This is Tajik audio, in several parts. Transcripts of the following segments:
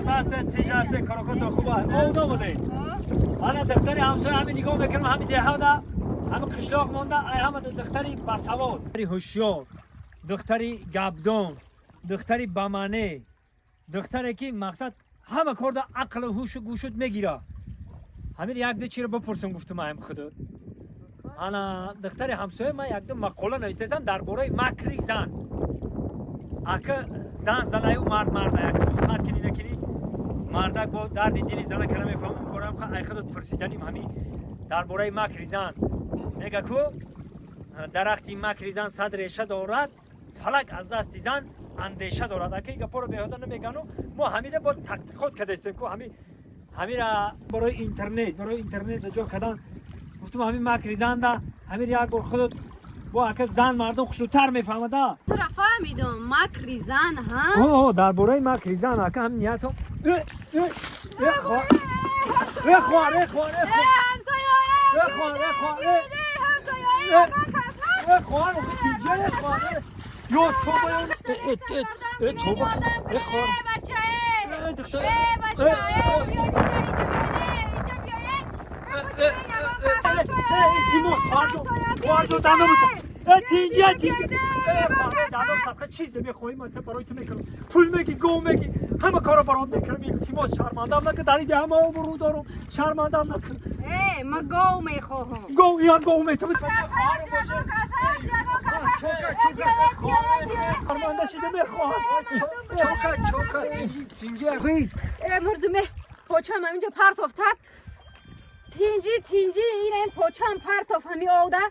Даст тиҷасе карокото хуба. Мо омадем. Ана духтари ҳамсоя ҳами нигоҳ мекунам, ҳами деҳада, ҳами қишлоқ монда, ай ҳама духтари басавод, духтари ҳушёр, духтари гапдон, духтари бамаъне, духтаре ки мақсад ҳама корда ақлу ҳушу гӯшут мегира. Ҳамин як ду чиро бипурсам, гуфтум ҳам худот. Ана духтари ҳамсоя, ман якду мақола навистасам дар бораи макри зан. Ака, зан занаю, мард мардая. Сар кини накини, мардак бо дарди дили зана кара мефаҳмам. Борам ай худот пурсиданим ҳами дар бораи макри зан. Мега ку дарахти макри зан сад реша дорад, фалак аз дасти зан андеша дорад. Ака, и гапоро беҳода намегану мо ҳамида бо таҳқиқот кардастем ку ҳамира барои интернет ҷо кардан. Гуфтум, ҳамин макри занда ҳамир як бор худот бо, ака, зан мардум хушнудтар мефаҳмада. Тура фаҳмидум, макри зан, ҳа? О, дар бораи макри зан, ака, ҳамин ниятом. Э, э, э, хо- э, хоҳар, э, хоҳар, э, хоҳар. Ҳамсоя! Э, хоҳар, э, хоҳар, э. Ҳамсоя! Э, хоҳар, охи тинҷа, э, хоҳар, э. Ё тоба, ё э, э, э, э, тоба, э, хоҳар. Бача! Э, духтар. Э, бача! Э, Э, биё инҷа, инҷа биёед, инҷа биёед. Э, э, э, э, илтимос, хоҳарҷон, хоҳарҷон, дандон буча. Э, тинҷа, тинҷа. Э, хоҳар, э, дандон садқа, чизе мехоҳӣ, ман барои ту мекунам. Пул меги, гов меги, ҳама корро барот мекунам. Илтимос, шармандам накун, дар иди ҳама обрӯ дорум, шармандам накун. Э, ма гов мехоҳам. Гов, я гов метавонӣ. Чока, чока. Шарманда шида мехоҳам. Чока, чока, тинҷа. Э, мурдуме, почам ҳаминҷа партофтак. Тинҷи, тинҷи, ина ин почам партоф ҳами овда.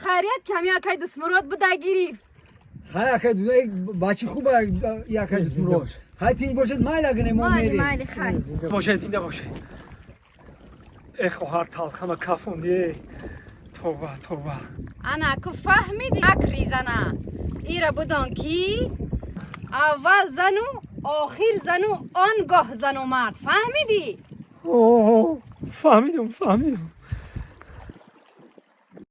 Хайрият, ками акай Дусмурод буда, гирифт. Хай, акай ду бачи хуба, якай Дусмурод. Хай, тинҷ бошед, майла гне, мо Майли, мерем. Майли, хай. Боше, зинда боше. Э, хоҳар, талхама кафонди. Э, тоба, тоба. Ана ку фаҳмиди, макри зана. Ира будон ки аввал зану, охир зану, он гоҳ зану мард. Фаҳмидӣ? О, фаҳмидум, фаҳмидум.